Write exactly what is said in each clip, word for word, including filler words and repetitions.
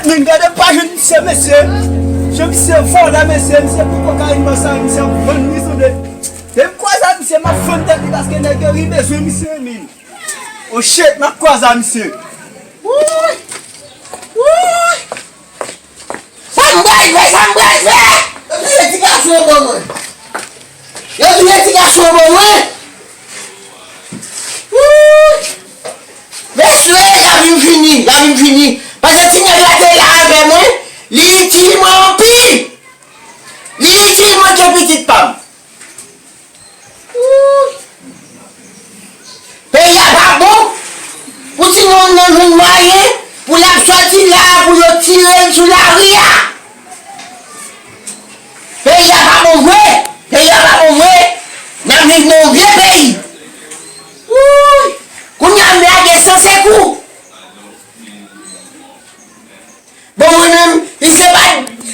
Min gade pa jwenn misye, mesye. Jan misye vòlè, mesye, misye pran kokayin nan sa, misye ap vann li, sonde. Depi m kwaze ak misye, m ap vann tèt li paske nèg yo ri bezwen misye, min. Oh shit, m ap kwaze ak misye. Wouy! Wouy! Sa m pral fè, sa m pral fè? Yo touye ti gason yo ban mwen. Yo touye ti gason yo ban mwen. Wouy! Mesye, lavi m fini, lavi m fini. Pandan ti nèg la te la avè mwen, li itil mwen anpil. Li itil mwen ke pitit pa m. Wouy! Peyi a pa bon pou timoun nan jwenn mwayen pou l ap sòti la a pou yo tire l sou lari a. Peyi a pa bon vre. Peyi a pa bon vre. N ap viv nan yon vye peyi. Wouy! Kounye a m lage san sekou. Bon, mwen menm, si se pa,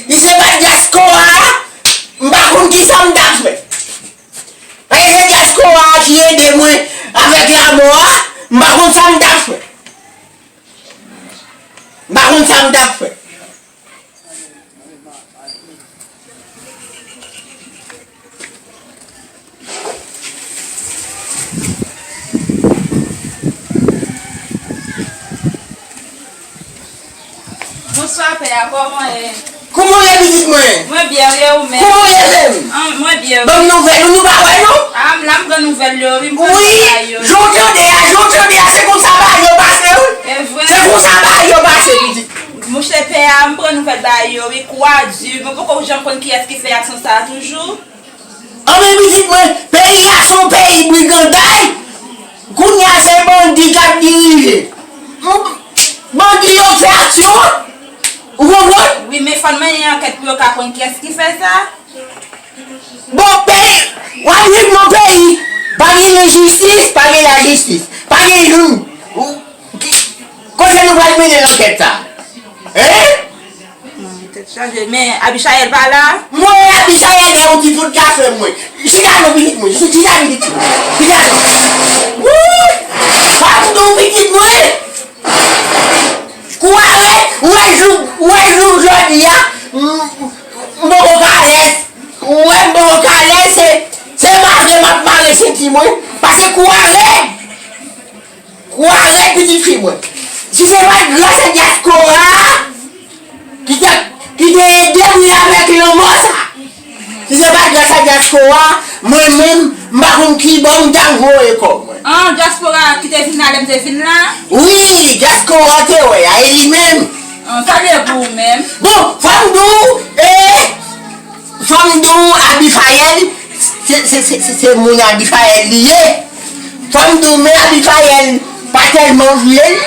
si se pa dyaspora a, m pa konn kisa m t ap fè. Paske se dyaspora a ki ede mwen avèk lanmò a, m pa konn sa m t ap fè. M pa konn sa m t ap fè. Bonswa, pè a, kòman w ye? Kòman w ye, pitit mwen? Mwen byen, e ou menm? Kòman w ye menm? An, mwen byen, wi. Ban m nouvèl ou, nou pa wè, non? A, m la, m pran nouvèl yo, wi, m pran nouvèl yo. Wi, jan w tande a, jan w tande a, se konsa bagay yo pase, wi. E vre? Se konsa bagay yo pase, pitit. Monchè pè a, m pran nouvèl bagay yo, wi, kou a di, mwen poko janm konn kiyès ki fè aksyon sa a toujou. Anben pitit mwen, peyi a se yon peyi briganday, kounye a se bandi k ap dirije. Bandi yo k fè aksyon an, ou konprann? Wi, men fò n mennen ankèt pou yo ka konn kiyès ki fè sa. Bon, peyi, w ap viv nan peyi, pa gen lajistis, pa gen lajistis, pa gen jou. Ou, ki, kote nou pral mennen lankèt sa? Hein? Hmm, tèt chaje. Men Abichayèl pa la? Mwen, Abichayèl, e yon ti fout ka fè mwen. Chita non, pitit mwen. Chita, pitit mwen. Chita non. Wouy! Pa m di w, pitit mwen. Kou a rèd, ou wè jou, ou wè jou jodi a, m, m poko ka alèz. Ou wè m poko ka alèz, se, se mare m ap mare senti mwen. Paske kou a rèd. Kou a rèd, pitit fi mwen. Si se pa t gras a dyaspora a ki te, ki te ede mwen avèk lanmò sa, si se pa t gras a dyaspora a, mwen menm, m pa konn ki bò m t ap voye kò mwen. An, dyaspora a ki te vin la lè m te vin la? Wi, dyaspora a te wè a, e li menm. An, sa byen pou ou menm. Bon, fò m di w, e, fò m di w, Abifayèl, se, se, se, se, se moun Abifayèl li ye. Fò m di w, men Abifayèl pa tèlman vle l,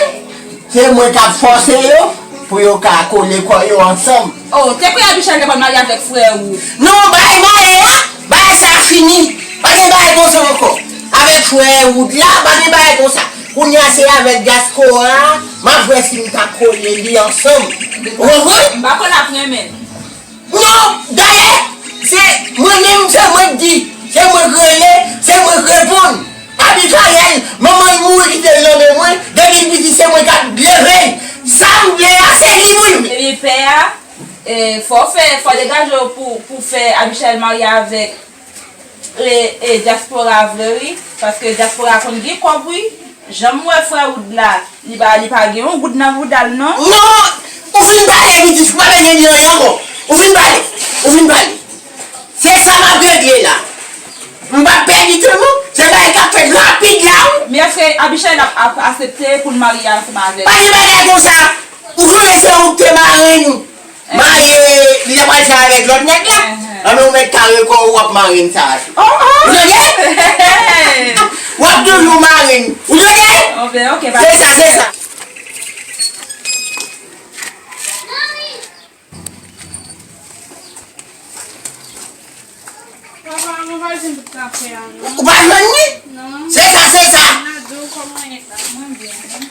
se mwen k ap fòse yo pou yo ka kole kò yo ansanm. Oh, te kwè Abichayèl te pral marye avèk frè ou? Non, bagay marye a, bagay sa a fini. Pa gen bagay konsa ankò. Avèk frè Wood la, pa gen bagay konsa. Kounye a se avèk dyaspora a, m ap wè si m ka kole li ansanm. Ou konprann? M pa kwè l ap renmen l. Non, dayè, se mwen menm, se mwen k di, se mwen k rele, se mwen k reponn. Abifayèl, manman l mouri kite l nan men mwen, depi l piti se mwen k ap leve l. Sa m vle a, se li pou l. Ebyen, pè a, e, fò w fè, fò w degaje w pou, pou fè Abichayèl marye avèk e, e, dyaspora vre, wi. Paske dyaspora konn gen kòb, wi. Jan m wè frè Wood la, li pa, li pa gen yon goud nan bouda l, non. Non! Ou fin pale, pitit, ou pa bezwen di anyen ankò. Ou fin pale. Ou fin pale. Se sa m ap regle la. M p ap pèdi tan, non. Se bagay k ap fèt rapid la, wi. Men èske Abichayèl ap, ap aksepte pou l marye ansanm avè l? Pa gen bagay konsa. Ou konnen se ou k te marenn. Marye, li ta pral fè avèk lòt nèg la. Anben, ou mèt kare kò w, w ap marenn sa a tou. Ou tande? W ap toujou marenn. Ou tande? Se sa, se sa. Papa, mwen pa jwenn tout kafe a, non. Ou pa jwenn li? Non. Se sa, se sa. Mwen ap di w kòman w ye la, mwen byen, wi.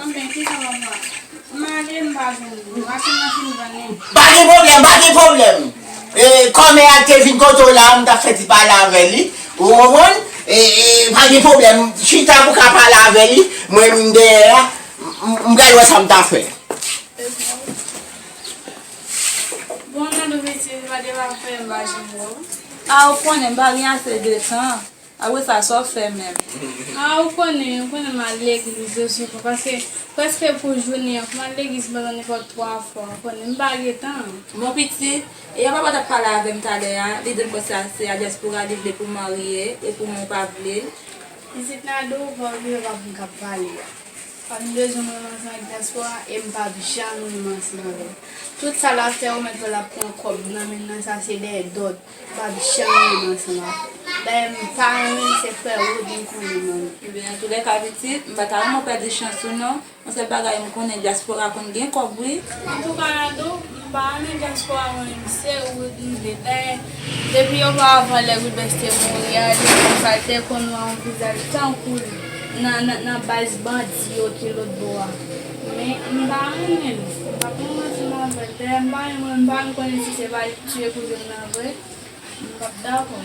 Anben, kisa w ap fè? M ale, m pa jwenn li. Masin nan fin vann li. Pa gen pwoblèm, pa gen pwoblèm. E, kòmè a te vin kote w la, m t ap fè ti pale avè li. Ou konprann? E, e, pa gen pwoblèm. Chita pou ka pale avè li. Mwen menm dèyè a, m, m, m pral wè sa m ta fè. Bon, nan nou piti, se pa de pa fè m pa janm wè w. A, ou konnen m pa gen ase de tan. Apre sa, sa w fè menm? A, ou konnen, ou konnen m al legliz yo souvan, paske prèske pou jounen an, pou m al legliz pandan nenpòt twa fwa, ou konnen m pa gen tan. Bon, pitit, e apa w t ap pale avè m talè a, li di m konsa se a dyaspora li vle pou marye, e pou mwen ou pa vle l. Pitit Nado, ou pa okipe pa pou m k ap pale a. Paske m bezwen mwen ranse ak dyaspora e m p ap janm ranse ansanm avè l. Tout sa l ap fè, ou mèt wè l ap pran kòb nan men l nan, sa se dèyè dòt. M p ap janm ranse ansanm avè l. Dayè, m pa renmen l, se frè Rod m konnen mwen. Ebyen, antoulèka, pitit, m pa ta renmen w pèdi chans ou non. Yon sèl bagay m konnen, dyaspora konn gen kòb, wi. Antouka, Nado, m pa renmen dyaspora, mwen menm, se Rod m vle. Dayè, depi oparavan lè Wilbès te mouri a, li konsa l te konn wè yon vizaj tankou l nan, nan, nan baz bandi yo ki lòtbò a. Men, m pa renmen l. M p ap renmen ansanm avè l. Dayè, m pa renmen, m pa menm konnen si se pa li k tiye kouzen m nan vre. M p ap dakò.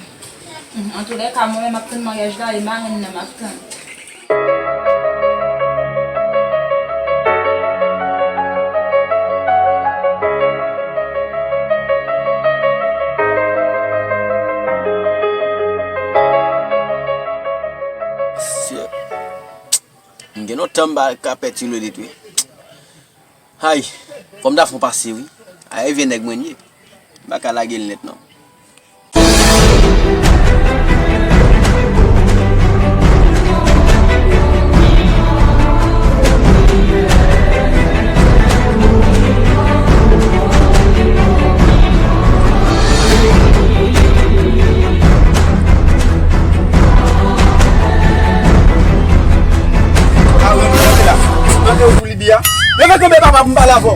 Antoulèka, mwen menm, m ap tann maryaj la e marenn nan m ap tann. Shit. M gen lontan m pa ka pèdi lolit wi. Hay, fò m ta fè yon pase wi. A, e vye nèg mwen ye. M pa ka lage l nèt non. Antre ou pou Libi a. Leve kanpe papa pou m pale avè w.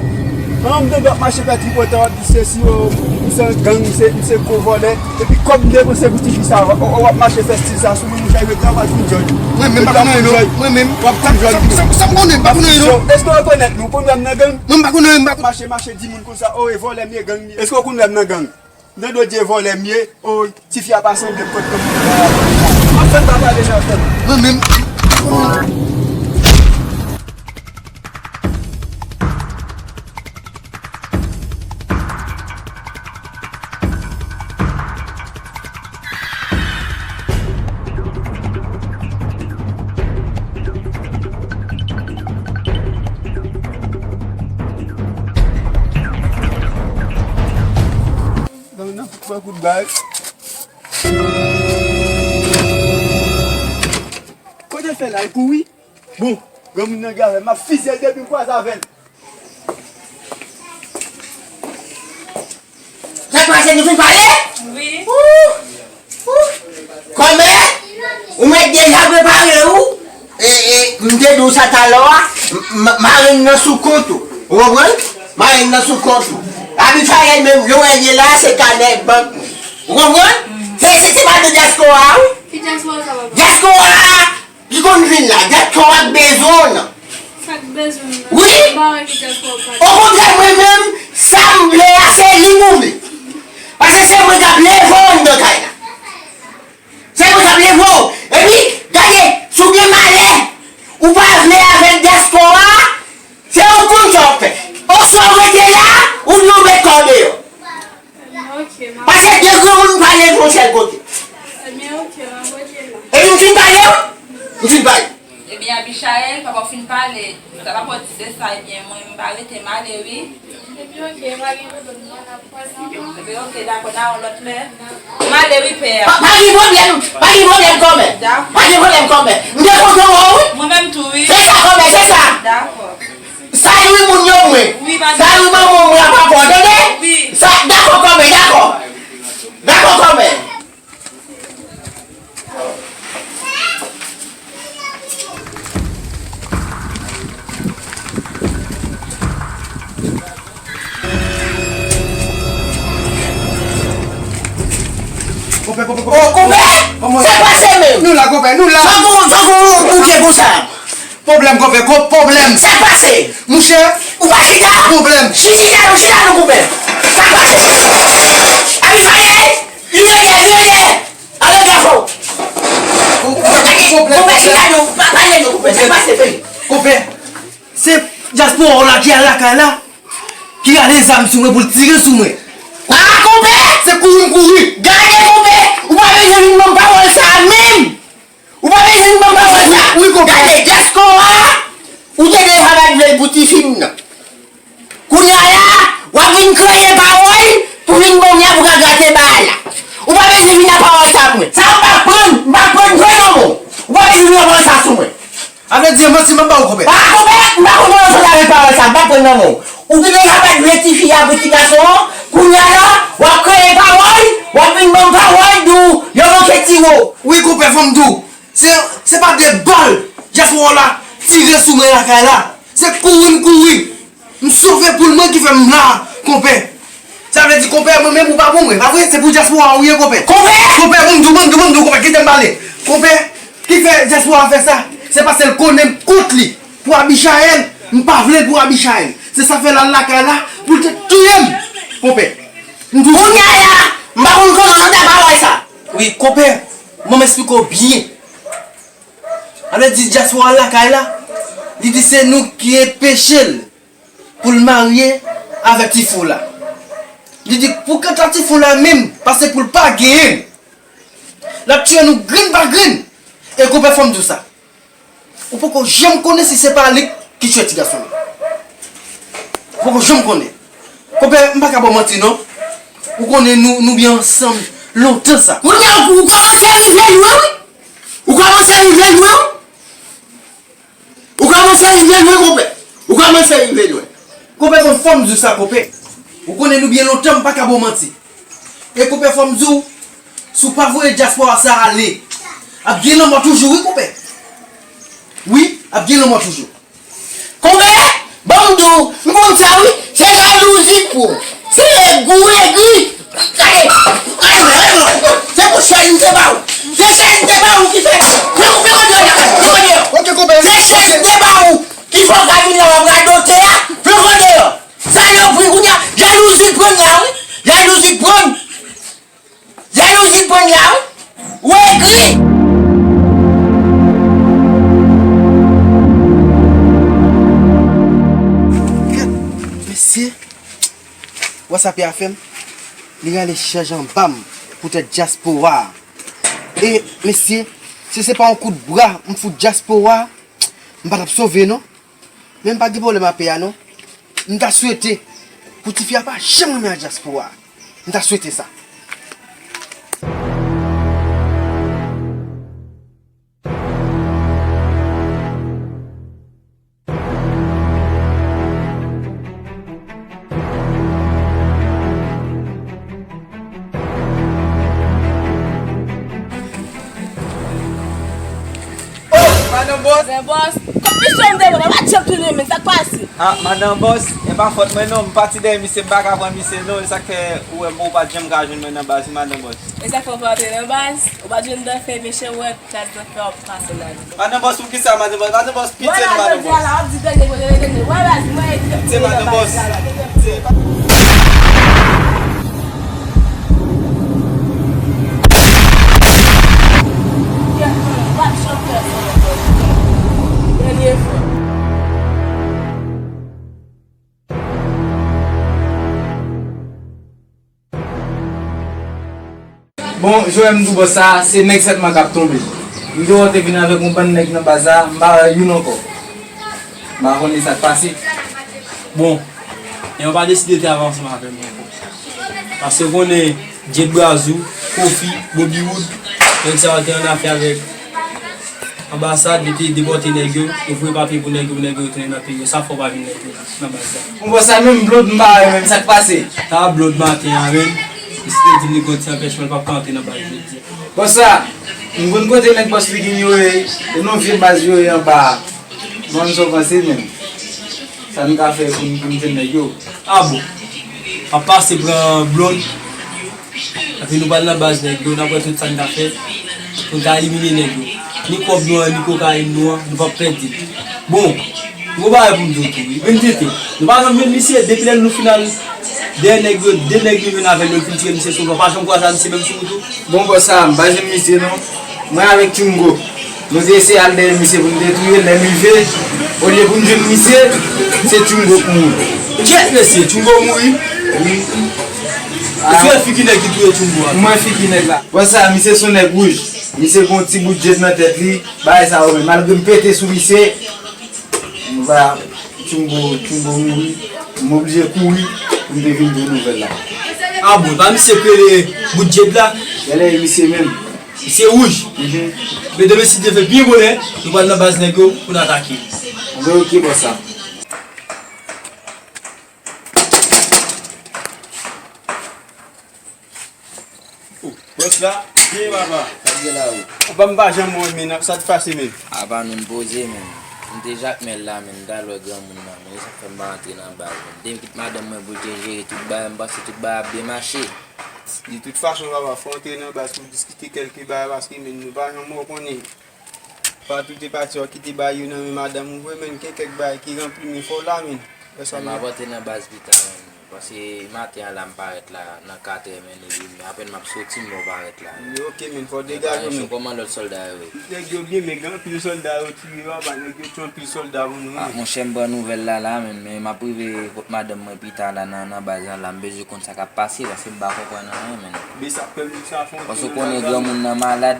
Manman m tande w ap mache fè tripotay, w ap di sesi, o, m se gang, m se, m se gwo vòlè. Epi kòb m depanse pou tifi sa, w, w, w ap mache fè stil sa sou mwen, mouche, yo di w ap fin jòj. Mwen menm, m pa konn anyen non. Mwen menm. W ap fin jòj. Sa, sa, sa m konnen, m pa konn anyen non. Èske w rekonèt mwen? Ou konn wè m nan gang? Mwen, m pa konn anyen, m pa konn. Mache, mache di moun konsa, o, e vòlè m ye, gang m ye. Èske w konn wè m nan gang? Nan do Dye vòlè m ye, o, tifi a pa sanble m kot kòm m ap fè m pa pale nan fèt. Mwen menm. Gang nan fout fè kout bal. Kote l fè la, l kouri? Bon, granmoun nan gen avè m, m ap fizye l depi m kwaze avè l. Sa k pase, nou fin pale? Wi. Ou! Ou! Kòmè, ou mèt deja prepare ou. E, e, m te di w sa talè a, m, m, marenn nan sou kont ou. Ou konprann? Marenn nan sou kont ou. Abi Fayèl menm, yo wè l ye la, se kanè bank mwen. Ou konprann? Se, se, se pa de dyaspora a, wi. Ki dyaspora sa, papa? Dyaspora a ki konn vin la, dyaspora k bezwen w nan. Sa k bezwen w nan? Wi. M pa wè ki dyaspora w pale. Okontrè, mwen menm, sa m vle a, se li pou vle. Paske se mwen k ap leve w anndan kay la. Se pou sa m leve w. Epi, gade, si w gen malè, ou pa vle avèk dyaspora a, se ou k konn sa w ap fè. Oswa w rete la, oubyen w met kò w deyò. Ebyen, oke, m ap... Paske de granmoun pa leve yon sèl kote. Ebyen, oke, m ap rete la. Epi m fin pale, wi. M fin pale. Ebyen, Abichayèl, papa w fin pale. Sa papa w di se sa, ebyen, mwen, m pa rete, m ale, wi. Ebyen, oke, pa gen pwoblèm, mwen ap pase. Ebyen, oke, dakò, nan yon lòt lè. M ale, wi, pè a. Pa, pa gen pwoblèm, pa gen pwoblèm, kòmè. Dakò. Pa gen pwoblèm, kòmè. M te kontan wè w, wi. Mwen menm tou, wi. Se sa, kòmè, se sa. Dakò. Salye moun yo, mwen. Wi, pa gen... Salye manman mwen a papa w, tande? Wi. Sa, dakò, kòmè, dakò. Dakò, kòmè. Konpè, konpè, konpè. O, konpè! Sa k pase menm? Nou la, konpè, nou la. Sa gon, sa gon bouke konsa. Pwoblèm, konpè, ko-, pwoblèm. Sa k pase? Mouche. Ou pa chita? Pwoblèm. Chita, chita, nou, konpè. Sa k pase? Abi Fayèl, vin dèyè, vin dèyè. Ale, gafo. Konpè, konpè, chita, nou. Pa pale, nou, konpè. Sa k pase, fè? Konpè, se dyaspora w la ki al lakay la. ki rale zam sou mwen pou l tire sou mwen. A, konpè! Se kouri m kouri. Gade, konpè! Ou pa bezwen vin ban m pawòl sa a menm! Ou pa bezwen vin ban m pawòl sa a! Wi, konpè. Gade, dyaspora, ou te deja pa t vle l pou tifi m nan. Kounye a la, w ap vin kreye pawòl pou vin ban m la pou ka grate bagay la. Ou pa bezwen vin ak pawòl sa pou mwen. Sa a m pa pran, m pa pran, pran nan men w. Ou pa bezwen vin ak pawòl sa sou mwen. A vle di, manti m ap ba w, konpè. Pa konpè, m pa konprann sa avèk pawòl sa, m pa pran nan men w. Ou te deja pa t vle tifi a pou ti gason an, kounye a la, w ap kreye pawòl, w ap vin ban m pawòl, di w yo manke tire w. Wi, konpè, fò m di w, se, se pa de bòl dyaspora la tire sou mwen lakay la. Se kouri m kouri. M sove poul mwen ki fè m la, konpè. Sa vle di, konpè, mwen menm ou pa pou mwen, pa vre? Se pou dyaspora ou ye, konpè. Konpè! Konpè, ban m di w, ban m di w, ban m di w, konpè, kite m pale. Konpè, ki fè dyaspora fè sa? Se paske l konnen m kont li. Pou Abichayèl, m pa vle l pou Abichayèl. Se sa fè l al lakay la, pou l te touye m, konpè. M di w. Kounye a la, m pa konn kòman w ta pawòl sa. Wi, konpè, ban m esplike w byen. Sa vle di dyaspora lakay la, li di se nou ki enpeche l pou l marye avèk ti fou la. Li di pou kanta ti fou la menm, paske pou l pa genyen l, l ap tiye nou grenn pa grenn. E konpè, fò m di w sa. Ou poko janm konnen si se pa li ki tiye ti gason yo. Ou poko janm konnen. Konpè, m pa ka ba w manti non. Ou konnen nou, nou byen ansanm lontan sa. Kounye a, ou kòmanse rive lwen, wi. Ou kòmanse rive lwen, wi. Ou kòmanse rive lwen, konpè. Ou kòmanse rive lwen. Konpè, bon, fò m di w sa, konpè. Ou konnen nou byen lontan, m pa ka ba w manti. E konpè, fò m di w, si w pa voye dyaspora sa ale, ap gen lanmò toujou, wi, konpè. Wi, ap gen lanmò toujou. Konpè, ban m di w, m konn sa, wi. Se jalouzi k pran w. Se egri, egri. Gade, gade, gade, gade. Se pou chèz m te ba ou. Se chèz m te ba ou ki fè. Fè, fè kote w lakay. Fè kote w. Ok, konpè. Se chèz m te ba ou ki fè w ka vin la w ap radote a. Fè kote w. Salopri, kounye a, jalouzi pran la, wi. Jalouzi pran. Jalouzi pran la, wi. Ou egri. Gad, mesye. Wè sa P A fè m? Li rale chaj anba m poutèt dyaspora a. E, mesye, si se pa yon kout bra m fout dyaspora a, m pa t ap sove non. Men m pa gen pwoblèm ak P A non. M ta swete pou tifi a pa janm renmen ak dyaspora a. M ta swete sa. Oh, madanm bòs. Madanm bòs, kòm misye m te mwen, pa janm tounen men, sa k pase? Ah, madanm bòs, e pa fòt mwen non, m pati dèyè misye, m pa ka pran misye non, e sa k fè ou wè m, ou pa t janm ka jwenn mwen nan baz, madanm bòs. E sa k fè w pa antre nan baz? Ou pa t jwenn dan fè, mesye, ou wè klas dan fè w ap pase nan. Madanm bòs, poukisa, madanm bòs? Madanm bòs, pitye nou, madanm bòs. Pitye, madanm bòs. Pitye. Dènye fwa. Bon, Joel, m di w bòs sa, se nèg sèlman k ap tonbe. M te wè w te vin avèk yon bann nèg nan baz la, m pa wè youn ankò. M pa konnen sa k pase. Bon, e yo pa deside travay ansanm avè m ankò. Paske w konnen, Jet Brazou, Kofi, Bobby Wood, nèg sa yo te annafè avèk anbasad, yo te depòte nèg yo, yo voye papye pou nèg yo, pou nèg yo retounen nan peyi yo. Sa fè w pa jwenn nèg yo nan baz la. Bon, bòs sa menm, Blod, m pa wè menm, sa k pase? Sa Blod maten an menm, li te di m li gen yon ti anpèchman, li p ap ka antre nan baz jodi a. Bòs sa, m konn kote nèg bòs Likin yo ye, e nan vye baz yo ye anba a. Ban m sa w panse menm. Sa n ka fè pou n, pou n jwenn nèg yo? Ah bon. M ap pase pran Blond. Epi nou pral nan baz nèg yo, n ap wè tout sa n ka fè pou n ka elimine nèg yo. Ni kòb nou an, ni kokayin nou an, nou p ap pèdi l. Bon, m gon bagay pou m di w tou, wi. Menm tete, nou pa janm jwenn misye, depi lè nou fin al dèyè nèg yo, de nèg nou jwenn avè l yo, fin tire misye sou nou, pa janm kwaze a misye menm sou wout ou. Bon, bòs sa, m pa jwenn misye non. Mwen avèk Tungo, nou te eseye al dèyè misye pou n te touye l, lè n rive, olye pou n jwenn misye, se Tungo k mouri. Kèt mesye, Tchoungo mouri. Wi. Eske se figi nèg ki touye Tchoungo a? Mwen figi nèg la. Wè sa, misye se yon nèg wouj. Misye gen yon ti bout djed nan tèt li. Bagay sa yo menm. Malgre m pete sou misye, m pa, Tchoungo, Tchoungo mouri. M oblije kouri pou m te vin jwenn nouvèl la. A bon, pa misye k rele bout djed la? Genlè e misye menm. Misye wouj. Mhm. Men demen si Dye vle byen bonè, nou pral nan baz nèg yo pou n atake. Anben, ok, bòs la. Oh, bòs la, byen papa. Sa k gen la, wi? Papa, m pa janm wè, men sa k pase, men? Apa nou poze, men. M te Jakmèl la, men, m t al wè granmoun nan, men, e sa k fè m pa rantre nan baz, men. M te kite madanm mwen pou l te jere tout bagay, m panse tout bagay ap byen mache. De tout fason, papa, fò w antre nan baz pou w diskite kèlke bagay, paske, men, nou pa janm wè w konnen. Patou te pati, w kite bagay yo nan men madanm ou vre, men gen kèk bagay ki ranpli men fò w la, men. Lè sa m ap antre nan baz pita, men. Paske maten an la m parèt la nan katrè, men, li vini. Apèn m ap soti, m wè w parèt la, men. Wi, ok, men, fò w degaje w, men. Kòman lòt sòlda yo ye? Nèg yo byen, men gen anpil sòlda yo tire, papa, nèg yo tye anpil sòlda pou nou, men. Monchè, m pran nouvèl la, la, men, men m ap rive kot madanm mwen pita la nan, nan baz lan la, m bezwen konn sa k ap pase, paske m pa konprann anyen, men. Men sa k fè m di w sa, fò w antre nan baz la, men. Paske w konnen granmoun nan malad,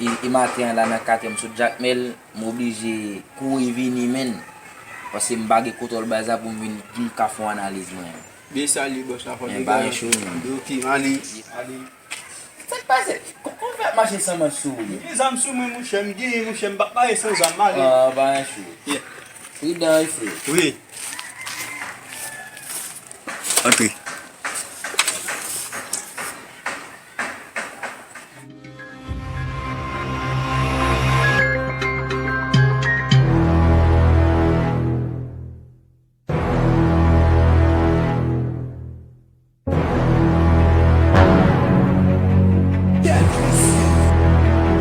e, e maten an la nan katrè m sot Jakmèl, m oblije kouri vini, men. Paske m pa gen kontwòl baz la pou m vin, pou m ka fè yon analiz mwen. Byen sa li, bòs la, fò degaje w. Men pa gen cho, men. Ok, m ale. Ale. Sa k pase? Kò-, kòman w fè ap mache san manch sou ou yo? M gen zam sou mwen, monchè, m genyen, monchè, m p ap mache san zam, m ale. Ah, pa gen cho. Yeah. Pridan wi, frè. Wi. Antre.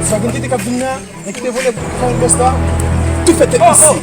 Sa gen kite k ap vin la, men kite vole pawòl bòs la, tou fè tèt misye.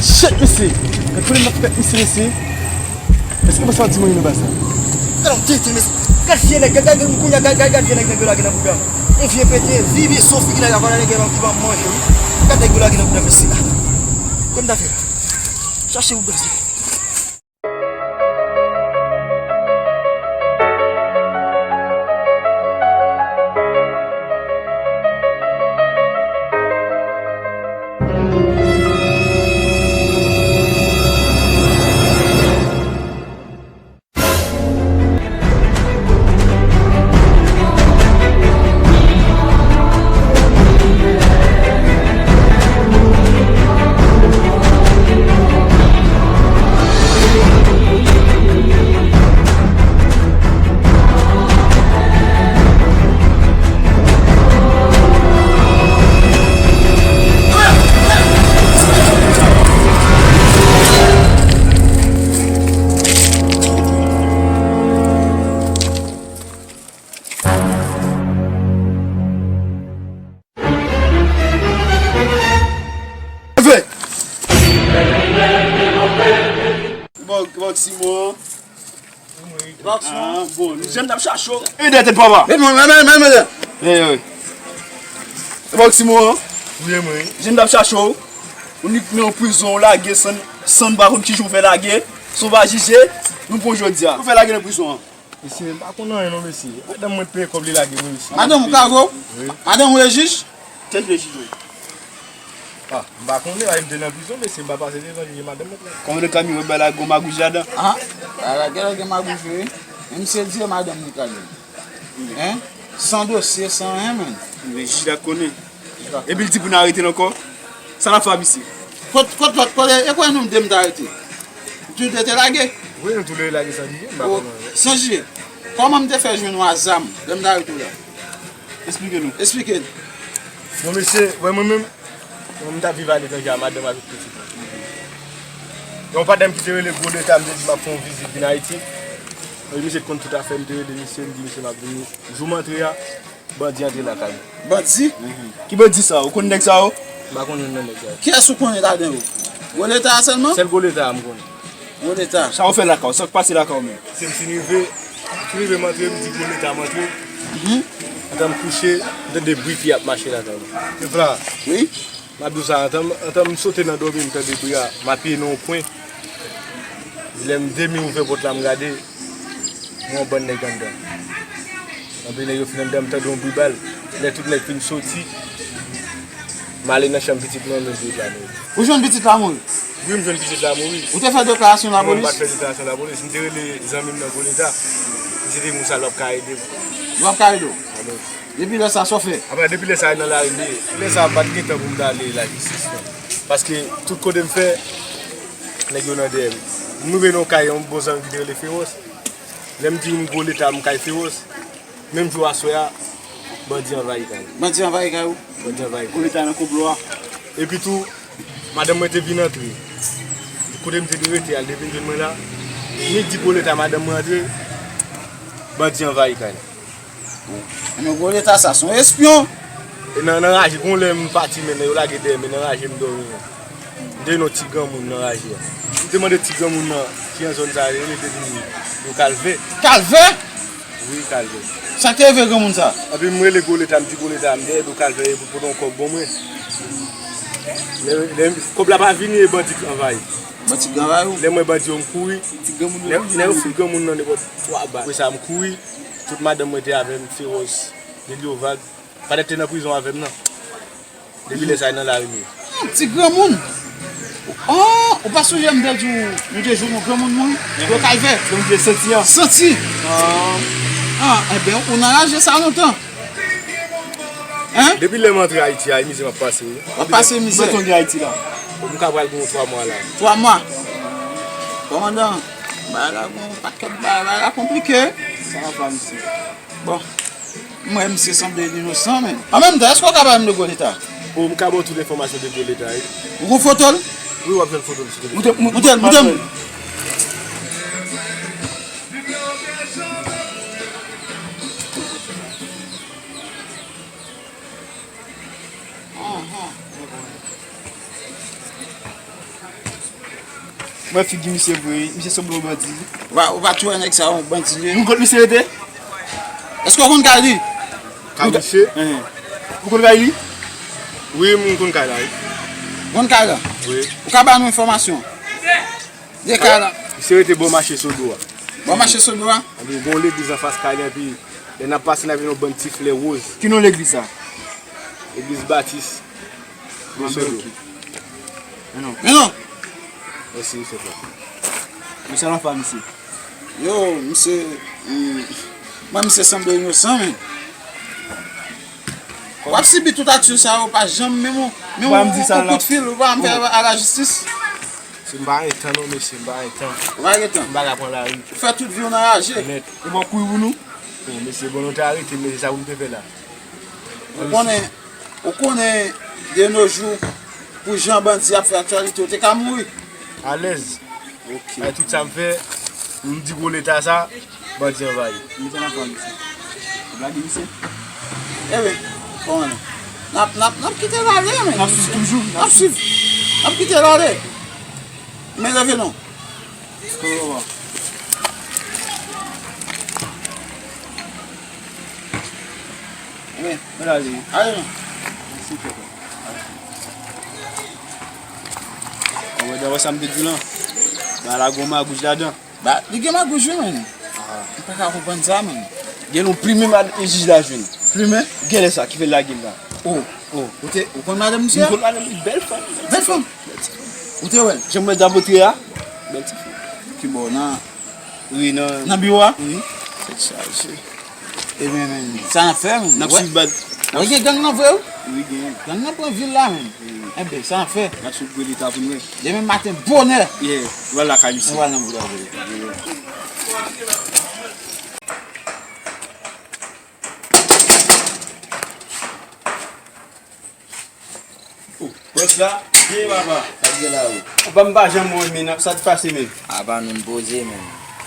Shit, mesye! Gad pwoblèm nan fèt, mesye, mesye! Èske w panse w ap di mwen nan baz la? Gad yon tenten, mesye. Gad vye nèg, gad, gad, gad, gad, gad vye nèg, nèg yo lage nan bouda m. Yon vye pete, vye, vye son figi nèg la, vwala nèg yo ki pa manje, wi. Gad nèg yo lage nan bouda m, mesye. Kòman m ta fè la? Chache ou baz. Leve! Bòk, bòk Simon. Ah, bon, nou jèn t ap chache w. E dèyè tèt papa. Men, men, men, men, men. Hey, hey. Bòk Simon. Wi, mwen. Jèn t ap chache w. Ou nik nan yon prizon, ou lage san, san pa konn kijan w fè lage. San w pa jije, nou pran w jodi a. Ou fè lage nan prizon an. Mesye, m pa konn anyen non, mesye. Madanm mwen peye kòb li lage mwen, mesye. Madanm ou kave w? Wi. Madanm ou e jij? Kèl vle jij ou? Ah, m pa konnen, ay m te nan prizon, mesye, m pa pase devan jij e madanm mwen. Kòman de kami wè bay la gon magouj ladan? Ah, ala gen, gen magouj wi. Men misye di e madanm li kale. Hein? San dosye, san anyen, menm. Men jij la konnen. Epi l di pou n arete l ankò. Sa n ap fè a misye? Kot, kot, kot, kot, e kote nou de m t arete? Tou de te lage? Wi, nou tou de lage san jije, m pa konn anyen. San jije? Kòman m te fè jwenn ou a zam lè m t arete w la? Esplike nou. Esplike n. Bon, mesye, wè mwen menm, mwen m t ap viv aletranje a madanm avèk pitit mwen. Yon patnè m ki te rele Gwo Leta, m te di m ap fè yon vizit vin Ayiti. Epi misye t konn tout afè m, m te rele misye, m di misye m ap vini. Jou m antre a, bandi antre lakay mwen. Bandi? Mhm. Ki bandi sa yo? Ou konn nèg sa yo? M pa konn youn nan nèg sa yo. Kiyès ou konnen ladan yo? Gwo Leta a sèlman? Sèl Gwo Leta a m konnen. Gwo Leta. Sa w fè lakay w? Sa k pase lakay w menm? Se m fin rive, m fin rive m antre, m di Gwo Leta m antre. Mhm. Antan m kouche, m tande bri pye ap mache lakay mwen. Se vre? Wi. M ap di w sa, antan, antan m sote nan dòmi, m tande bri a, m apiye nan yon kwen. Lè m demi ouvè pòt la, m gade, m wè yon bann nèg anndan. Anpil nèg yo fin anndan, m tande yon bri bal. Lè tout nèg fin soti, m ale nan chanm pitit mwen, men bri la mouri. Ou jwenn pitit la mouri? Wi, m jwenn pitit la mouri. Ou te fè deklarasyon lapolis? Non, m pa t fè deklarasyon lapolis. M te rele zanmi m nan Gwo Leta. Misye te di m sa l p ap ka ede m. L p ap ka ede w? Alò. Depi lè sa, sa w fè? Apa, depi lè sa, nan lari m ye. Lè sa, m pa t gen tan pou m t ale lajistis, non. Paske tout kote m fè, nèg yo nan dèyè m. M rive nan yon kay, yon bon zanmi ki te rele Fewòs. Lè m di m Gwo Leta, m kay Fewòs. Menm jou aswè a, bandi anvayi kay. Bandi anvayi kay ou? Bandi anvayi kay. Gwo Leta nan konplo a. Epi tou, madanm mwen te vin antre. Kote m te dwe rete a, l te vin jwenn mwen la. Midi Gwo Leta, madanm mwen antre, bandi anvayi kay la. Ebyen, Gwo Leta sa, se yon espyon. E nan, nan raje, gon lè m pati, men yo lage dèyè m, e nan raje m dòmi. M te nan ti granmoun nan raje a. M te mande ti granmoun nan ki nan zòn sa a, yo rele m, yo Kalvè. Kalvè? Wi, Kalvè. Sa k te rive granmoun sa? Epi m rele Gwo Leta, m di Gwo Leta, m dèyè do Kalvè, e pou pote yon kòb ban mwen. Lè, lè, kòb la pa vini, e bandi k anvayi. Bandi k anvayi ou? Lè m wè bandi yo, m kouri. Ti granmoun yo. Lè, lè yo fout granmoun nan nenpòt twa bal. Apre sa, m kouri. Tout madanm mwen te avè m, Fewòs, Lilyo Vag. Patnè te nan prizon avè m nan. Depi lè sa, e nan lari m ye. Ah, ti granmoun. Oh, ou pa sonje m te di w, nou te jwenn yon granmoun mouri? Yo Kalvè. Donk, je santi an. Santi. Ah. Ah, enben, ou nan raje sa lontan. Hein? Depi lè m antre Ayiti a, e mizè m ap pase, wi. W ap pase mizè. Konbyen tan w gen Ayiti la? M ka pral gen yon twa mwa la. Twa mwa? Kòmandan, bagay la gon pakèt bagay, bagay la konplike. Sa va pa, misye? Bon. M wè misye sanble inosan, men. An menm tan, èske w ka pale m de Gwo Leta? O, m ka ba w tout enfòmasyon de Gwo Leta, wi. Ou gon foto l? Wi, w ap jwenn foto l sou telefòn. Moute, moute, moute l, moute l. Mwen figi misye vre, misye sanble yon bandi. Ou pa, ou pa tou wè nèg sa yon bandi li ye? Ou konn misye rete? Èske w konn kay li? Kay misye? Enhen. Ou konn kay li? Wi, m konn kay la, wi. Konn kay la? Wi. Ou ka ba nou enfòmasyon de kay la? Misye rete bò mache Sodo a. Bò mache Sodo a? Epi gon legliz anfas kay la, epi lè n ap pase, n ap jwenn yon bann ti flè woz. Ki non legliz sa? Legliz Batis. Bon, men non. Men non. Mèsi, misye frè. Misye la fè misye. Yo, misye, hmm, mwen, misye sanble inosan, men. W ap sibi tout aksyon sa yo, pa janm menm yon, menm yon kout fil, ou pa janm fè a lajistis. Si m pa gen tan non, mesye, m pa gen tan. Ou pa gen tan? M pa ka pran lari. Ou fè tout vi w nan raje. Nèt. E bon, kouri pou nou? Bon, mesye, bon, nou te arete m, mesye, sa pou m te fè la? Ou konnen, ou konnen, de nos jours, pou jan bandi ap fè aktyalite, ou te ka mouri. Alèz. Ok. Ay, tout sa m fè, m di Gwo Leta sa, bandi anvayi. M te nan fwa misye. Ou blage misye? Ebyen, kòman? N ap, n ap, n ap kite l ale, men. N ap swiv toujou. N ap swiv. N ap kite l ale. Men leve non. Kòman? Ebyen, men ale. Ale non. Mèsi, kòkò. Kòmandè, wè sa m te di w lan? Ba la gon magouj ladan. Ba, li gen magouj wi, menn. Ah. M pa ka konprann sa, menn. Gen yon plimen mad-, jij la jwenn. Plimen? Genlè sa ki fè l lage m la. Oh. Oh. Ou te, ou konn madanm misye a? M konn madanm li, bèl fanm. Bèl fanm? Ou te wè l? Jan m wè l t ap antre a, bèl ti fi. Ki bò, nan? Wi, nan. Nan biwo a? Wi. Tèt chaje. Ebyen, men, sa n ap fè, men. N ap swiv baz. Wè gen gang nan vre, wi. Wi, gen. Gang nan pran vil la, men. Wi. Enben, sa n ap fè? N ap swiv Gwo Leta pou n wè. Demen maten, bonè. Yeah, nou al lakay misye. Nou al nan bouda Gwo Leta. Yeah. Oh, bòs la, Byen, papa. Sa k gen la, wi? Papa, m pa janm wè, men, sa k pase, men? Apa nou poze, men.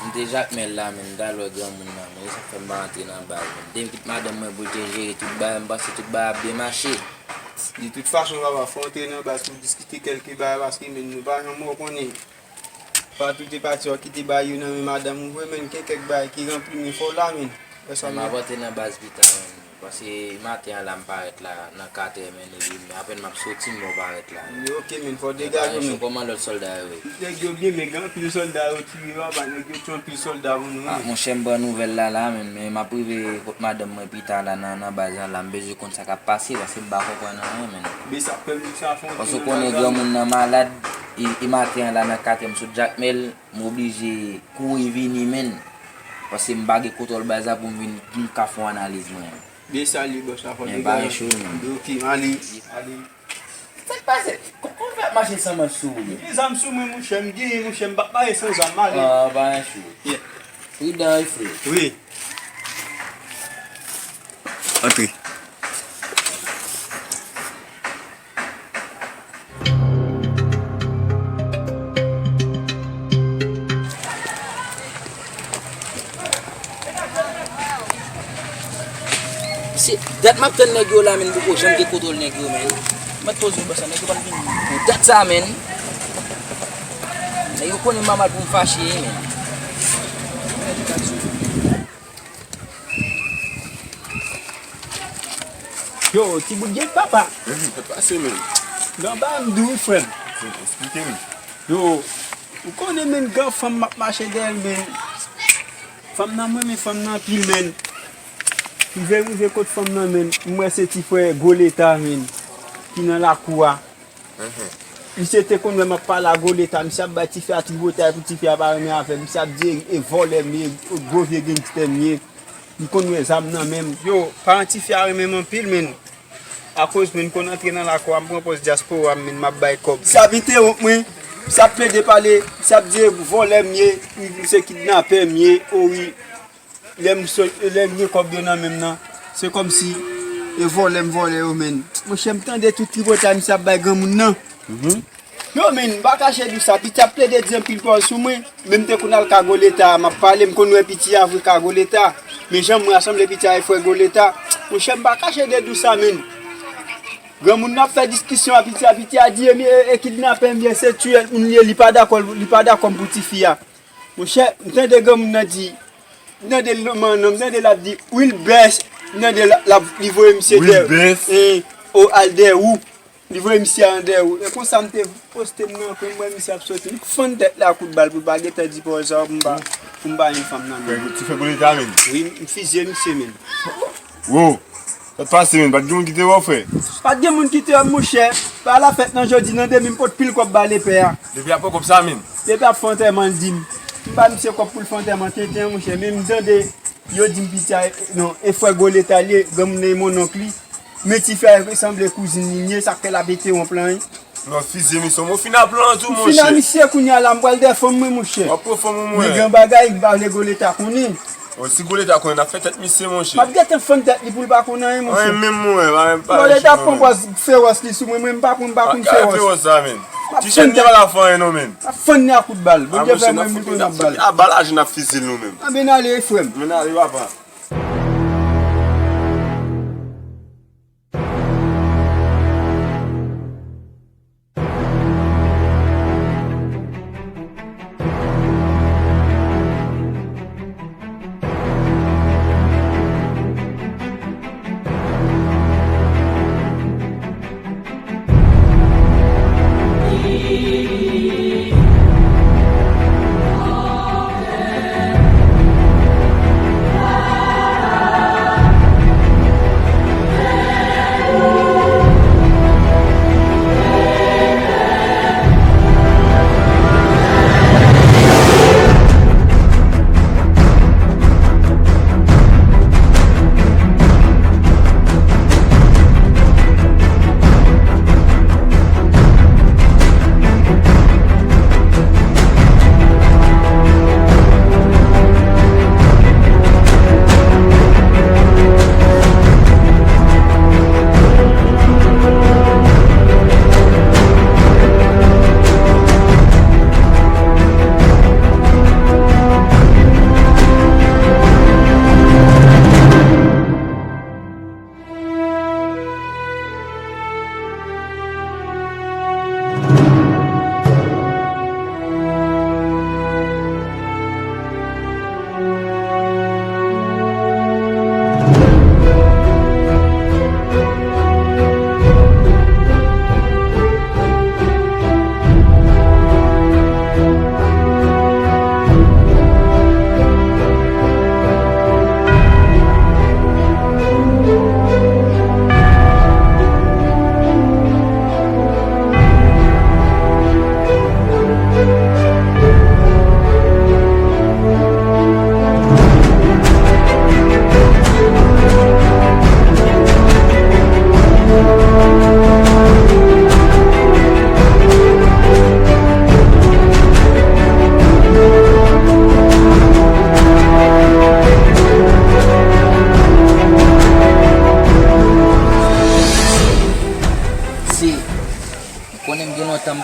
M te Jakmèl la, men, m t al wè granmoun nan, men, e sa k fè m pa rantre nan baz, men. Depi kit madanm mwen pou l te jere tout bagay, m panse tout bagay ap byen mache. De tout fason, papa, fò w antre nan baz pou diskite kèlke bagay, paske, men, nou pa janm wè w konnen. Patou te pati, w kite bagay yo nan men madanm ou vre, men gen kèk bagay ki ranpli men fò w la, men. Wè sa, men m ap antre nan baz pita, men. Paske maten an la, m parèt la nan katrè, men, epi apèn m ap soti, m wè w parèt la. Yo, oke, men, fò w degaje w, men. Kòman lòt sòlda yo ye? Nèg yo byen, men gen anpil sòlda yo tiye, papa, nèg yo tiye anpil sòlda pou nou, men. Monchè, m pran nouvèl la, la, men, men m ap rive kot madanm mwen pita la nan, nan baz lan la, m bezwen konn sa k ap pase, paske m pa konprann anyen, men. Men sa fè m di sa fè yon ti nan baz la. Paske w konnen granmoun nan malad, e, e maten an la nan katrè m sot Jakmèl, m oblije kouri vini, men. Paske m pa gen kontwòl baz la pou m vin, pou m ka fè yon analiz mwen. Byen sali, bòs la, fò degaje. Men pa enchou, men. Ok, ale, ale. Sa k pase? Kò-, kòman w fè ap mache san manch sou ou? M gen zam sou mwen, monchè, m genyen, monchè, m p ap mache san zam, ale. Ah, pa enchou. Yeah. Pridan wi, frè. Wi. Antre. Se dat m ap tann nèg yo la, men m poko janm gen kontwòl nèg yo, men. Mèt poze w bòs la, nèg yo pa t vin pou dat sa, men. Nèg yo konnen m pa mal pou m fache, men. Yo, ti bout djèk, papa. Sa k pase, men? Nan ba m di w, frè m. Eksplike m. Yo, ou konnen, men, gen fanm m ap mache dèyè l, men. Fanm nan, m renmen fanm nan anpil, men. Rive, rive kot fanm nan, men, m wè se ti frè Goleta, men, ki nan lakou a. Misye te konn wè m ap pale a Goleta, misye ap bay tifi a tripotay pou tifi a pa renmen avè m, misye ap di e vòlè m ye, gwo vye gangstè m ye. M konn wè zam nan men m. Yo, paran tifi a renmen m anpil, men. Akoz, men, m konn antre nan lakou a, m pran pòz dyaspora, men, m ap bay kòb. Misye ap entewonp mwen, misye ap plede pale, misye ap di e vòlè m ye, misye kidnapè m ye, o wi. Lè m so-, lè m gen kòb yo nan men m nan, se kòmsi e vòlè m vòlè yo, men. Monchè, m tande tout tripotay misye ap bay granmoun nan. Yo, men, m pa kache di w sa, piti ap plede di anpil pawòl sou mwen. Men m te konn al ka Goleta, m ap pale, m konn wè piti a vre ka Goleta. Men jan m wè a sanble piti a e frè Goleta. Monchè, m pa kache de di w sa, men. Granmoun nan ap fè diskisyon a piti a, piti a di e, e, e kidnapè m ye, se tiyè moun li ye, li pa dakò, li pa dakò m pou tifi a. Monchè, m tande granmoun nan di, m tande l, non, m tande l ap di, Wilbès, m tande l, l ap, li voye misye dèyè. Wilbès? Eh, o, al dèyè ou. Li voye misye an dèyè ou. E konsa m te poste m nan kwen, m wè misye ap soti. M fann tèt la kout bal pou l pa gentan di pawòl sa pou m pa, pou m pa jwenn fanm nan, men. Ti frè Goleta, men. Wi, m fizye misye, men. Wo! Sa t pase, men? Pa t gen moun ki te wè w, frè? Pa t gen moun ki te wè m, monchè. Pa la fèt nan jodi, nan demen m pot pil kòb ba lepè a. Lepè a pran kòb sa, men? Lepè ap fè antèman, l di m. M ba misye kòb pou l fè antèman tenten an, monchè. Men m tande yo di m piti a, non, e frè Goleta l ye, granmoun nan e monnonk li. Men tifi a sanble kouzin li m ye, sa k fè l ap entewonp lan, wi. Non, fizye misye, mwen fin ap lan tou, monchè. M fin a misye kounye a la, m pral dèyè fanm mwen, monchè. W ap pran fanm ou, mwen? Men gen bagay, m pa vle Goleta konnen. O, si Goleta konnen, n ap fè tèt misye, monchè. M ap gentan fann tèt li pou l pa konn anyen, monchè. Anyen menm, mwen, pa menm pa. Goleta ap pran pòz fewòs li sou mwen, mwen m pa konn, m pa konn fewòs. Fewòs sa, men. Ti chèn li pa ka fè anyen, non, men. M ap fann li a kout bal. Bondye fè mwen m konn ap bal. A bal aji n ap fizye l, nou menm. Anben ale, frè m. Men ale, papa.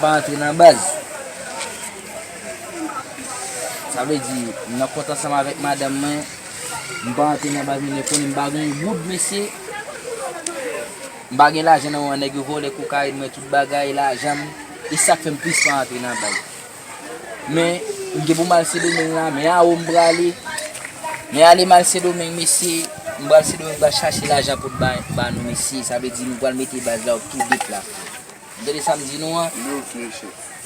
pa antre nan baz. Sa vle di, m nan kont ansanm avèk madanm mwen, m pa antre nan baz, men konnen m pa gen yon goud, mesye. M pa gen lajan nan men mwen, nèg yo vòlè kokayin mwen, tout bagay, lajan m. E sa k fè m plis pa antre nan baz. Men, m gen pou m al Sendomeng la, men a wo m prale. Men ale m al Sendomeng, mesye. M pral Sendomeng, m pral chache lajan pou t ba, ba nou, mesye. Sa vle di, nou pral mete baz la tou de plas. Ou tande sa m di nou an?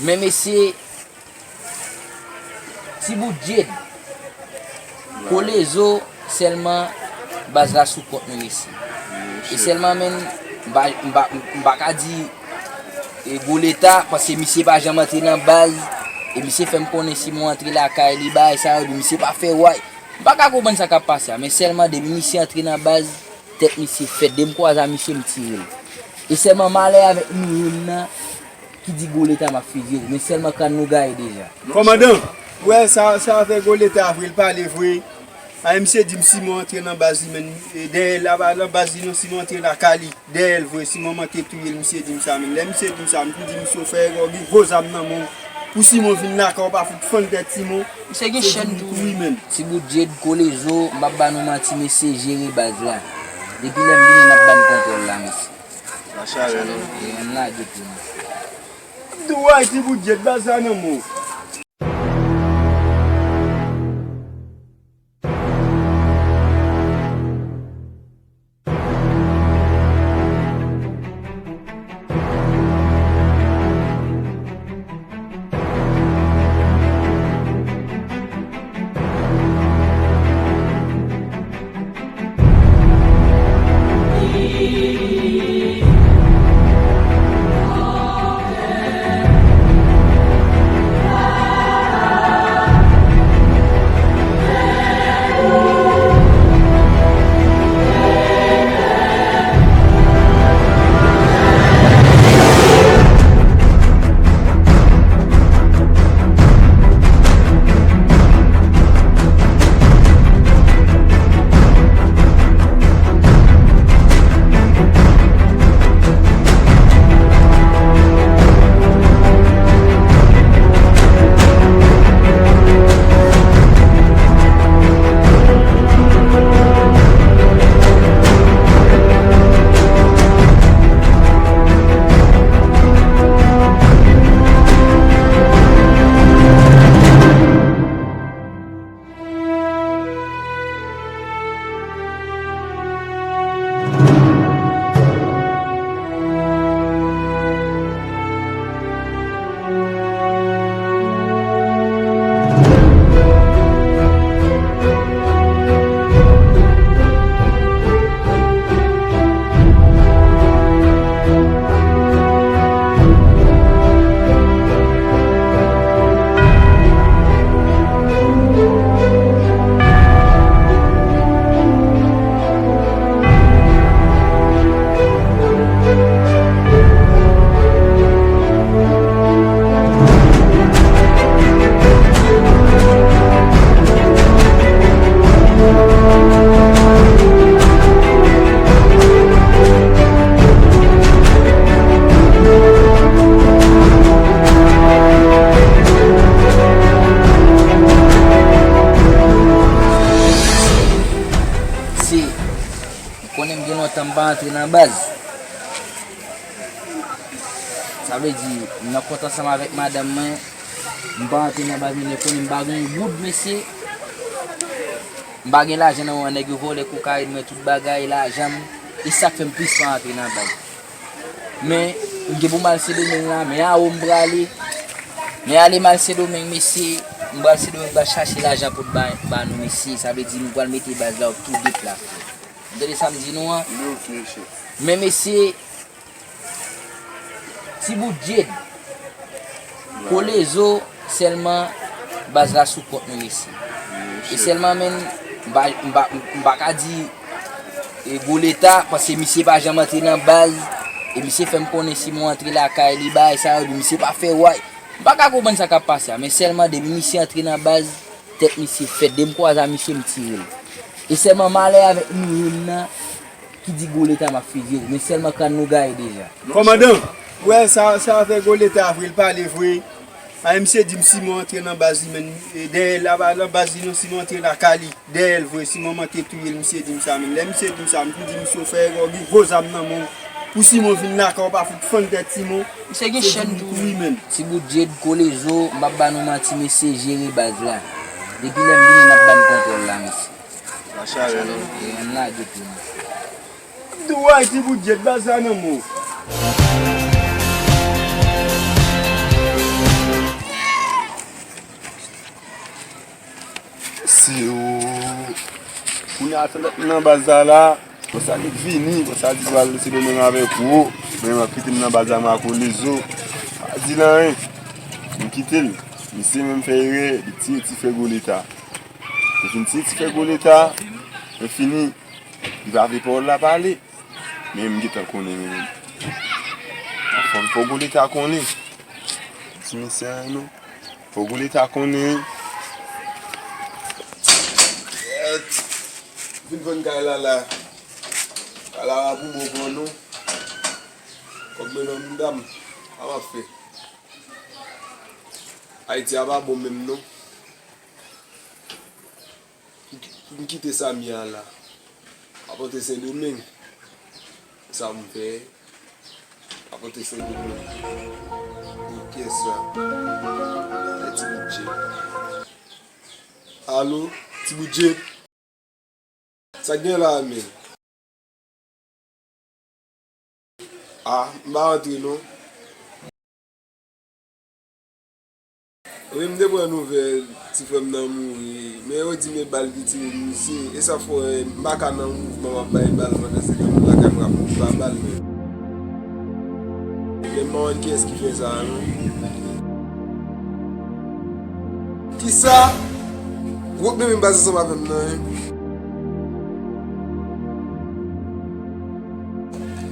Men, mesye, Ti bout djed. Kolezo sèlman baz la sou kont nou, mesye. E sèlman, men, m pa, m pa, m pa ka di e gwo leta, paske misye pa janm antre nan baz. E misye fè m konnen si mwen antre lakay li, bagay sa yo, misye pa fè way. M pa ka konprann sa k ap pase a, men sèlman depi misye antre nan baz, tèt misye fèt. Depi m kwaze a misye, m tire l. E sèlman malè avèk nou menm nan, ki di gwo leta m ap fizye w, men sèlman kràn nou gaye deja. Kòmandan, ou wè sa, sa fè gwo leta vre, l pale vre. A, misye di m si mwen antre nan baz li, men, e, dèyè l, a pa nan baz li non, si mwen antre lakay li, dèyè l vre, si mwen manke touye l, misye di m sa, men lè misye di m sa, m tou di misye ou fè erè, ou gen gwo zam nan men w. Pou si mwen vin lakay ou pa fout fann tèt si mwen. Misye gen chèn tou wi, men. Ti bout djed, kolezo, m p ap ba nou manti, mesye, jere baz la. Depi lè m vini, n ap ba n kontwòl la, mesye. Machalè non. E ann lage pou nou. Dwayt li pou djed baz la nan men w. Si, ou konnen m gen lontan m pa antre nan baz. Sa vle di, m nan kont ansanm avèk madanm mwen, m pa antre nan baz, men konnen m pa gen yon goud, mesye. M pa gen lajan nan men mwen, nèg yo vòlè kokayin mwen, tout bagay, lajan m. E sa k fè m plis pa antre nan baz. Men, m gen pou m al Sendomeng la, men a wo m prale. Men ale m al Sendomeng, mesye, m pral Sendomeng, m pral chache lajan pou t ba, ba nou, mesye. Sa vle di, nou pral mete baz la tou de plas. Ou tande sa m di nou an? Men, mesye, Ti bout djed. Kolezo sèlman baz la sou kont nou, mesye. E sèlman, men, m pa, m pa, m pa ka di e gwo leta, paske misye pa janm antre nan baz. E misye fè m konnen si mwen antre lakay li, bagay sa yo, misye pa fè way. M pa ka konprann sa k ap pase a, men sèlman depi misye antre nan baz, tèt misye fèt. Depi m kwaze a misye, m tire l. E sèlman malè avèk nou menm nan, ki di gwo leta m ap fizye w, men sèlman kràn nou gaye deja. Kòmandan, Wè, sa, sa fè Goleta vre, l pale vre. A, misye di m Simon antre nan baz li, men, e, dèyè l, aba nan baz li non, Simon antre lakay li, dèyè l vre, Simon manke touye l, misye di m sa, men. Lè misye di m sa, m di misye, w fè erè, w gen gwo zam nan men w. Pou Simon vin lakay w, pa fout fann tèt Simon. Misye gen chèn tou. Wi, men. Ti bout Jed, Kolezo, m p ap ba nou manti, mesye, jere baz la. Depi lè m vini, n ap ba n kontwòl la, mesye. Sa chalè, non? E, ann lage pye nou. Dwayt li pou Djed, baz la nan men w. Si ou kounye a, se lè m nan baz la la, konsa li vini, konsa li pral Sendomeng avèk ou, men m ap kite m nan baz la, m ak Kolezo. Pa di l anyen. M kite l. Misye menm fè erè, li tiye ti frè Goleta. Li fin tiye ti frè Goleta, men fini. Li pa vle pawòl la pale. Men m gentan konnen, men. Fò, fò Goleta konnen. Ti mesye a, non. Fò Goleta konnen. Vin vann kay la la. Kay la la pou bon pou nou. Kòb mwen nan mouda m. Sa m ap fè. Ayiti a pa bon menm, non. Pou m kite Samy a la. M ap antre Sendomeng. Sa m fè. M ap antre Sendomeng. Pou kiyès la? Ti bout Jed. Alo, ti bout Jed. Sa k gen la, men? A, m pa antre non. Wi, m te pran nouvèl ti frè m nan mouri, men yo di m e bal ki tire misye. E sa fè m pa ka nan mouvman, m ap bay bal pandan se tan m lakay m ap pa bal, men. Men m pa konn kiyès ki fè sa a, non. Kisa? Gwoup menm baz ansanm avè m nan, en.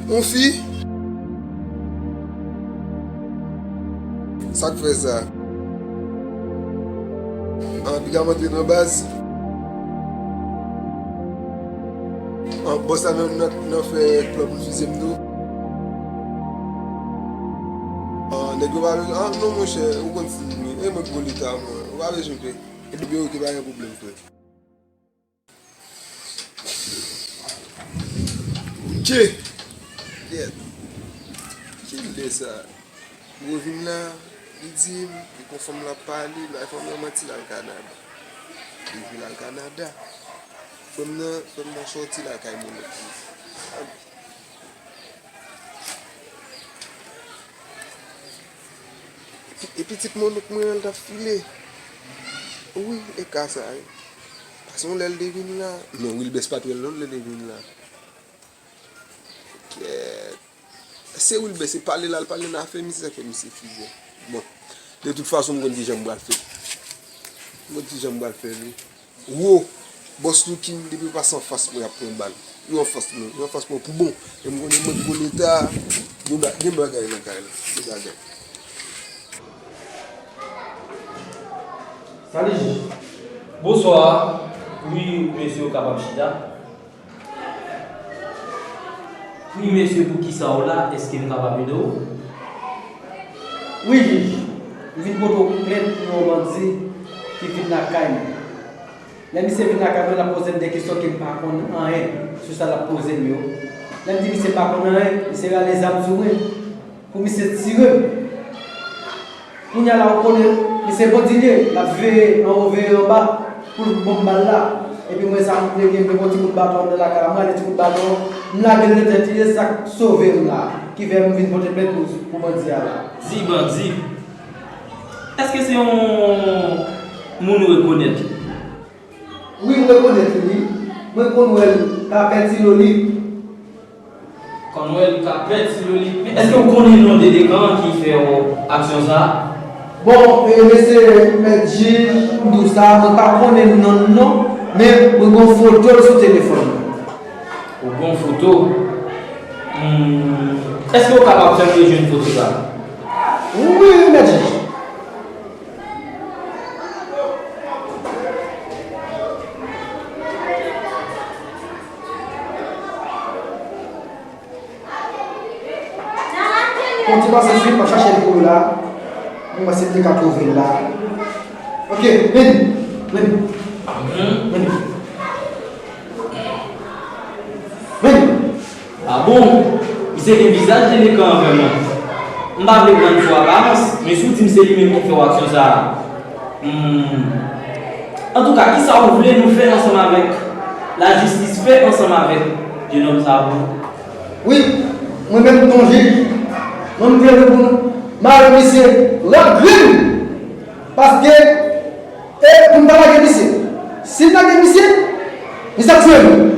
Yon fi? Sa k fè sa? An, piga m antre nan baz. An, bòs la nan, nan, nan fè plan pou l fize m tou. An, nèg yo pa bezwen, an, non, monchè, ou konn si, e mwen k Goleta, mwen, ou pa bezwen pè. E depi yo te pa gen pwoblèm, frè. Dje! Kyèt! Kilè sa? Gwo vin la, li di m, li gon fanm l ap pale, l bay fanm nan manti, l al Kanada. Li di l al Kanada. Frè m nan, frè m nan sòti lakay moun. E pitit mononk mwen an, l t ap file. Wi, e ka sa, wi. Paske yon lè l te vin la. Non, Wilbès pa t wè l non, lè l te vin la. Kèt. Se Wilbès, se pale l al pale nan afè misye, sa fè misye fize. Bon, de tout fason, m konn kijan m pral fè l. M konn kijan m pral fè l, wi. Wo, bòs Louking, depi w pase anfas mwen, y ap pran bal. Yo anfas mwen, yo anfas mwen pou bon. E m konnen mwen Goleta, gen ba-, gen bagay nan kay la, gen bagay. Salut, jij. Bonswa. Wi, mesye, w kapab chita. Wi, mesye, poukisa w la? Èske m kapab ede w? Wi, jij. M vin pote w plent pou yon bandi ki vin lakay mwen. Lè misye vin lakay mwen, l ap poze m de kesyon ke m pa konn anyen sou sa l ap poze m yo. Lè m di misye m pa konn anyen, misye rale zam sou mwen pou misye tire m. Kounye a la, ou konnen, misye kontinye, l ap veye anwo, veye anba pou l ban m bal la. Epi mwen, sa m vle gen, m te pran ti kout baton anndan lakay la, m rale ti kout baton an, m lage l nan tèt li, e sa k sove m la, ki fè m vin pote plent pou, pou bandi a la. Di bandi, èske se yon moun ou rekonèt? Wi, m rekonèt li, wi. Mwen konn wè l, Kapè Ti Loli. Konn wè l, Kapè Ti Loli. Men èske w konnen non delekan an ki fè w aksyon sa a? Bon, e, mesye mèt jij, m di w sa, mwen pa konnen non l non, men mwen gen yon foto l sou telefòn mwen. Ou gen yon foto? Hmm, èske w kapab fè m rejwenn foto sa a? Wi, mèt jij. Ti pasyans wi, m ap chache l pou ou la. Mwen wè si m te ka twouve l la. Ok, vini. Vini. Vini. Vini. Ah bon? Misye gen vizaj delekan anvè mwen. M pa vle pran sou aparans, men si w di m se li menm ki fè w aksyon sa a, hmm. Antouka, kisa w vle nou fè ansanm avèk lajistis, fè ansanm avèk jenòm sa a pou ou? Wi, mwen menm, m t on jij, mwen m vle nou pou nou mare misye lòt grenn. Paske, e pou n pa lage misye. Si n lage misye, misye ap tiye nou.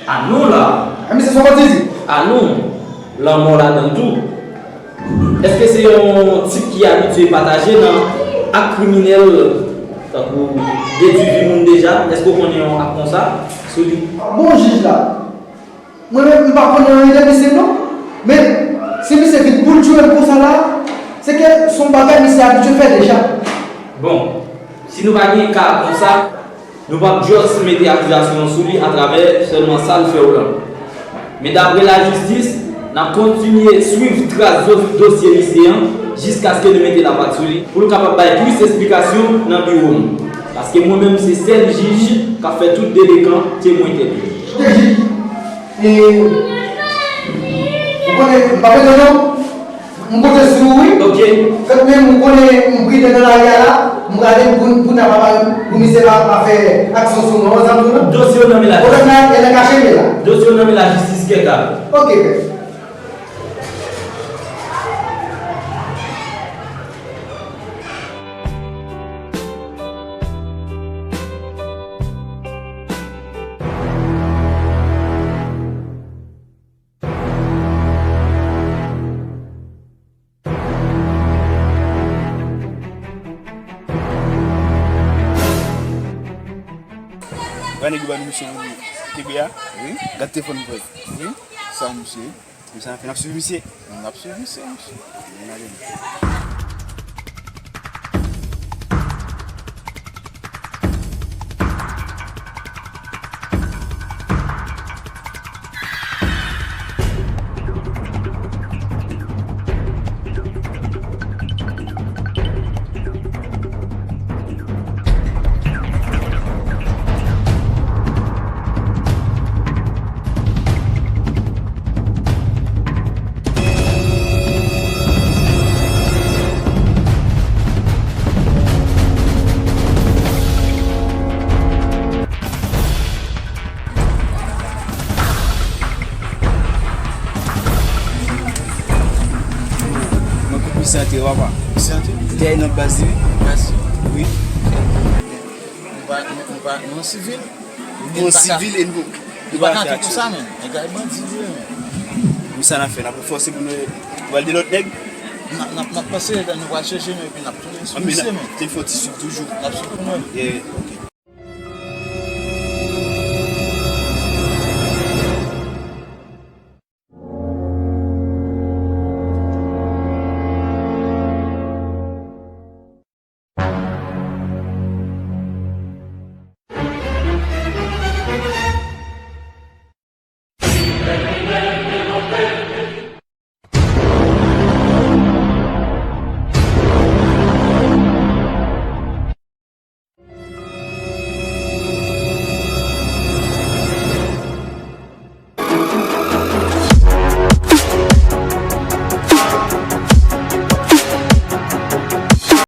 A nou la. A misye se yon bandizi. A nou, lanmò ladan l tou. Èske se yon tip ki abitye pataje nan ak kriminèl, tankou detwi vi moun deja? Èske w konnen yon ak konsa sou li? Bon jij la, mwen menm, m pa konnen anyen de misye non. Men, si misye vin pou l tiye l konsa la, se ke se yon bagay misye abitye fè deja. Bon, si nou pa gen ka konsa, nou p ap just mete akizasyon an sou li atravè sèlman sa l fè w lan. Men daprè lajistis, n ap kontinye swiv tras do-, dosye misye an jiskaske nou mete lapat sou li pou l kapab bay plis esplikasyon nan biwo m. Paske mwen menm se sèl jij k ap fè tout delekan temwen tèt li. Kote jij? E, ou konnen, m pa konnen non. M konte sou ou wi. Ok. Fèt menm ou konnen m pridan nan lari a la, m prale pou, pou n pa, pou misye pa, pa fè aksyon sou mwen, ou zanmi non. Dosye yo nan men lajistis. Pwoblèm nan, e nan kache l ye la. Dosye yo nan men lajistis kèk a. Ok, frè. Gade nèg yo ban nou misyon pou T B A. Wi. Gade telefòn mwen. Wi. Sa misye. Misye ap fè, n ap swiv misye. N ap swiv misye, misye. N ale. Mwen konn misye antre, papa. Misye antre? Li te nan baz li, wi. Baz? Wi. Nou pa, nou, nou pa, nou an sivil? Nou an sivil e nou, nou pa ka antre konsa, men. Nèg la bandi li ye, men. Wi, sa n ap fè? N ap fòse pou nou, nou al de lòt nèg? N ap, n ap, n ap pase, nou pral chèche nou epi n ap tounen sou misye, men. Telefòn ti swiv toujou. N ap swiv pou nou. Yeah, ok.